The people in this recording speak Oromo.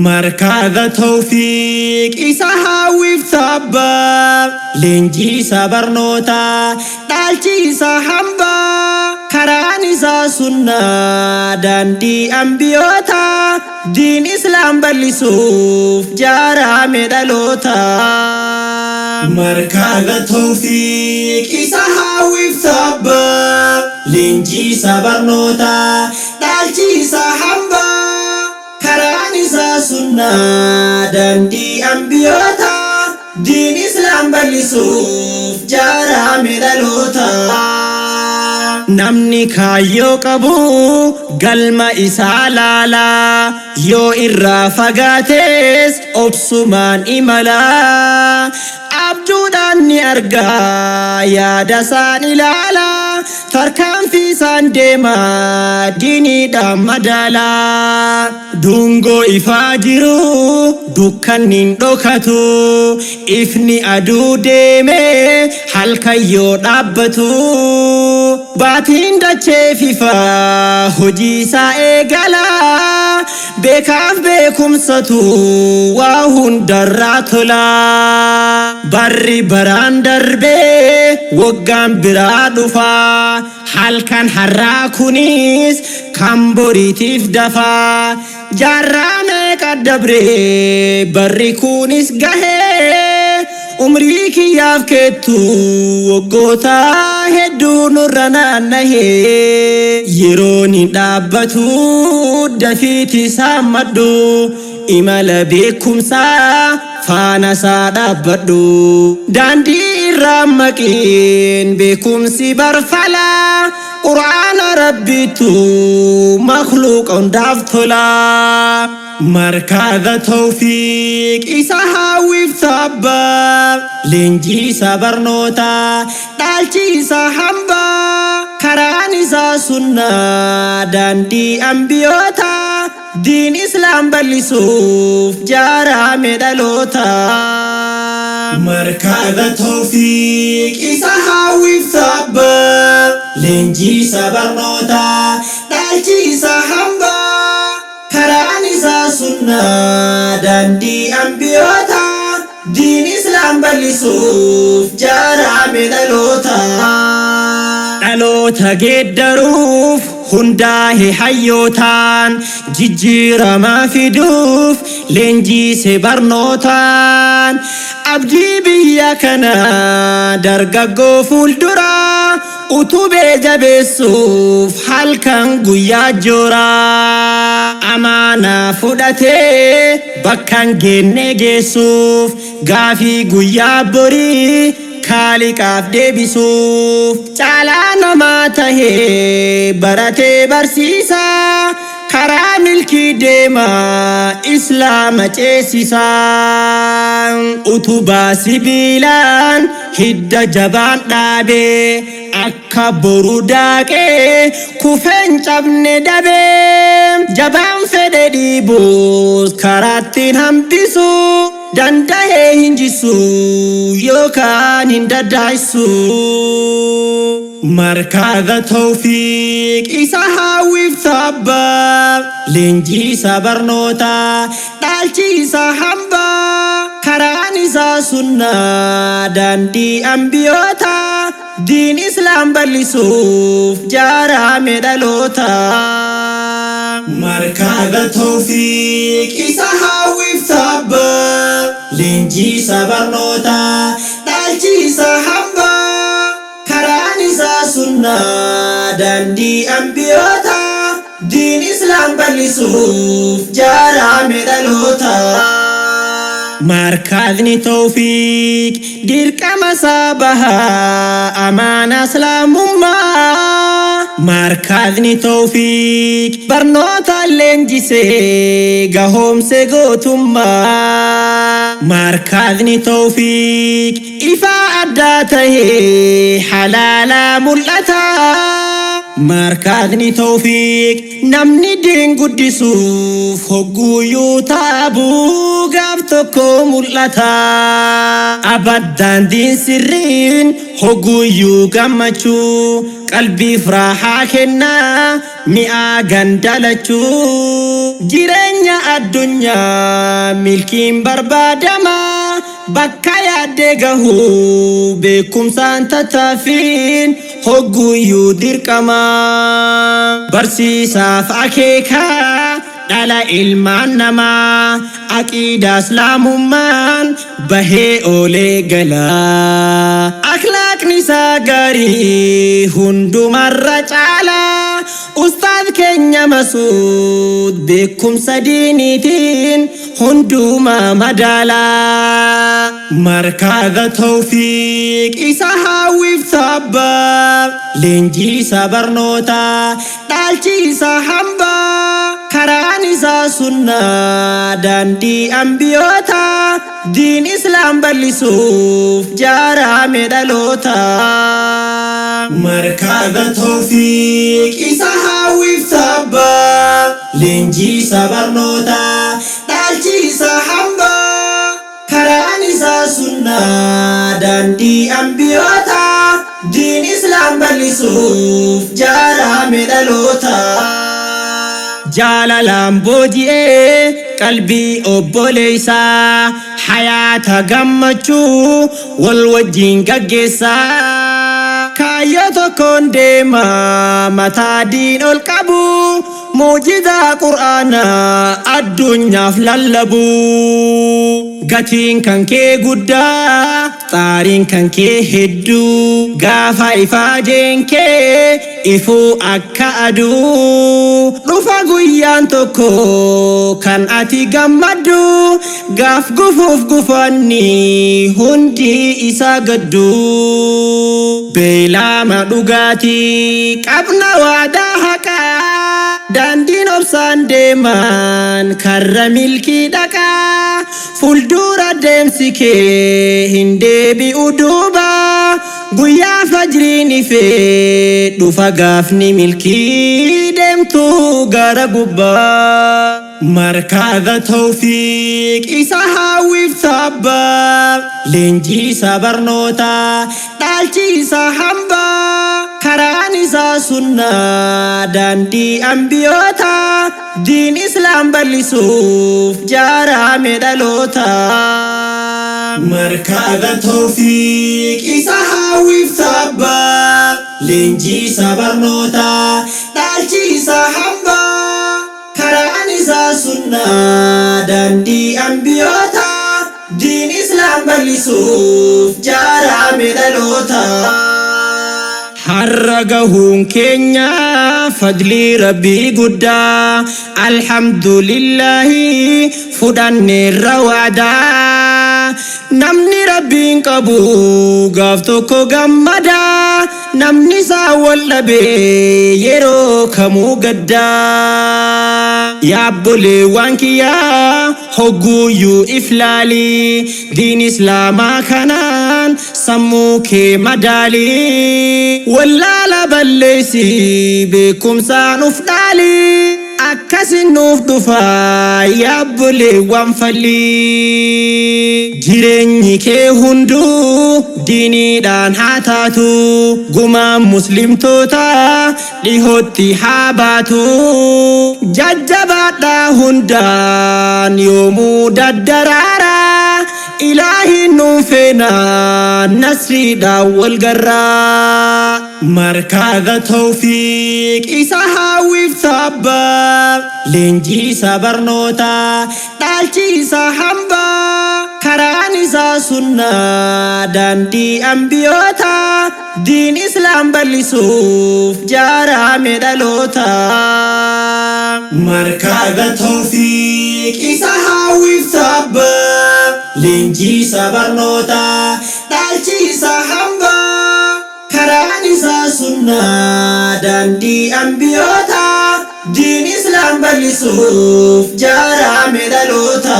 Markaza Tawfiiq isa hawwiif tabba, leenjii isa barnoota, dhaalchi isa hambaa, karaan isaa sunnaa, daandii ambiyoota, diin islaam bal'isuuf jaarame dhaloota. Markaza Tawfiiq isa hawwiif tabba, leenjii isa barnoota, dhaalchi isa hambaa, karaan isaa sunnaa, daandii ambiyoota, diin islaam bal'isuuf jaarame dhaloota. Namni kaayyoo qabu galma isaa laalaa, yoo irraa fagaates obsumaan imalaa. Abjuudhaan ni argaa, yaada isaan ilaalaa, tarkaanfii isaan deemaa, diiniidhaan madaalaa. Dungoo ifaa jiru dukkanni hin dhokatu, ifni aduu deemee halkan yoo dhaabbatu. Baatiin dachee fifaa hojii isaa eegala, beekaaf beekumsatu waa hundarraa tola. Barri baraan darbee waggaan biraa dhufa, halkan har'aa kunis kan boriitiif dafa. Jaarraa meeqa dabree barri kunis gahee, umrii kiyyaaf keettu waggoota hedduu nurra naannahee. Yeroon hin dhaabbatu, dafiiti saammadhu, imala beekumsaa faana isaa dhaabbadhu. Daandii irraa maqiin beekumsi barfala, Qur'aana Rabbiitu makluuqa hundaaf tola. Markaza Tawfiiq isa hawwiif tabba, leenjii isa barnoota, dhaalchi isa hambaa, karaan isaa sunnaa, daandii ambiyoota, diin islaam bal'isuuf jaarame dhaloota. Markaza Tawfiiq isa hawwiif tabba, leenjii isa barnoota, dhaalchi isa hambaa, karaan isaa sunnaa, daandii ambiyoota, diin islaam bal'isuuf jaarame dhaloota. Dhaloota geeddaruuf hundaahe hayyootaan, jijjiirama fiduuf leenjiise barnootaan. Abdii biyya kana dargaggoo fuulduraa utubee jabeessuuf halkan guyyaa joora. Amaanaa fudhatee bakkan geenne geessuuf, gaafii guyyaa borii kaaliqaaf deebisuuf, caalaa namaa tahee baratee barsiisaa, karaa milkii deemaa islaama ceesisaa. Utubaa sibiilaan hidda jabaan dhaabee, akka boru daaqee kufeen cabne dabee, jabaan fedhe dhiibuus karaattiin hambisu, dandahee hin jisu yookaan hin daddaa'isu. Markaza Tawfiiq isa hawwiif tabba, leenjii isa barnoota, dhaalchi isa hambaa, karaan isaa sunnaa, daandii ambiyoota, diin islaam bal'isuuf jaarame dhaloota. Markaza Tawfiiq isa hawwiif tabba, leenjii isa barnoota, dhaalchi isa hambaa, karaan isaa sunnaa, daandii ambiyoota, diin islaam bal'isuuf jaarame dhaloota. Markazni Tawfiiq dirqama isaa bahaa, amaana islaamummaa. Markazni Tawfiiq barnoota leenjisee gahoomse gootummaa. Markazni Tawfiiq ifaa addaa tahee halaalaa mul'ata. Markazni Tawfiiq namni diin guddisuuf hogguuyyuu taabuu gaaf tokko mul'ata. Abaddaan diin sirriin hogguuyyuu gammachuu. Qalbiif raahaa kennaa mi'aa gandalachuu. Jireenya addunyaa milkiin barbaadama. Bakka yaaddee gahuu beekumsaan tattaaffiin hogguyyuu dirqama. Barsiisaaf akeekaa dhala ilmaan namaa aqiidaa islaamummaan bahee oolee galaa. Akhlaaqni isaa gaarii hundumarra caalaa. Ustaaz keenya Masuud beekumsa diiniitiin hundumaa madaalaa. Markaza Tawfiiq isa hawwiif tabbaa. Leenjii isa barnootaa dhaalchi isa hambaa. Karaan isaa sunnaa daandii ambiyootaa. Diin islaam bal'isuuf jaarame dhaloota. Markaza Tawfiiq isa hawwiif tabbaa. Leenjii isa barnootaa dhaalchi isa hambaa. Karaan isaa sunnaa daandii ambiyootaa. Diin islaam bal'isuuf jaarame dhaloota. Jaalalaan booji'ee qalbii obboleessaa hayaata gammachuu wal wajjin gaggeessaa. Kaayyoo tokkoon deemaa mataa diin ol qabu muujizaa qur'aanaa addunyaaf lallabu. Gatiin kan kee guddaa xaariin kan kee hedduu gaafa ifaajeen kee ifuu akka aduu. Dhufa guyyaan tokko kan ati gammaddu gaaf gufuuf gufanni hundi isaa gaddu. Beelaama dhugaatii qabna waadaa haqaa daandiin obsaan deeman karra milkii dhaqaa. Fuuldura deemsi kee hin deebi'u duuba guyyaa fajriin ifee dhufa gaafni milkii deemtu gara gubbaa. Markaza Tawfiiq isa hawwiif tabbaa. Leenjii isa barnootaa dhaalchi isa hambaa. Karaan isaa sunnaa daandii ambiyootaa. Diin islaam bal'isuuf jaarame dhaloota. Markaza Tawfiiq isa hawwiif tabbaa. Leenjii isa barnootaa dhaalchi isa hambaa. Karaan isaa sunnaa daandii ambiyootaa. Diin islaam bal'isuuf jaarame dhaloota. Har'a gahuun keenya fadlii rabbii guddaa. Alhamdulillahi fudhanneerra waadaa. Namni rabbiin qabu gaaf tokko gammadaa. Namni isaa wal dhabee yeroo kamuu gaddaa. Yaabboleewwan kiyyaa hogguuyyuu iflaalii. Diin islaamaa kanaan sammuu kee madaalii. Wallaala balleessi beekumsaan uf dhaalii. Akkasin nuuf dhufa yaabboleewwan fallii. Jireenyi kee hunduu diiniidhaan haa taatu. Gumaan muslimtoota dhihootti haa baatu. Jajjabaadhaa hundaan yoomuu daddaraara. Ilaahiin nuun feena nasriidhaan wal garraa. Markaza Tawfiiq isa hawwiif tabbaa. Leenjii isa barnootaa dhaalchi isa hambaa. Karaan isaa sunnaa daandii ambiyootaa. Diin islaam bal'isuuf jaarame dhaloota. Markaza Tawfiiq isa hawwiif tabbaa. Leenjii isa barnootaa dhaalchi isa hambaa. Karaan isaa sunnaa daandii ambiyootaa. Diin islaam bal'isuuf jaarame dhaloota.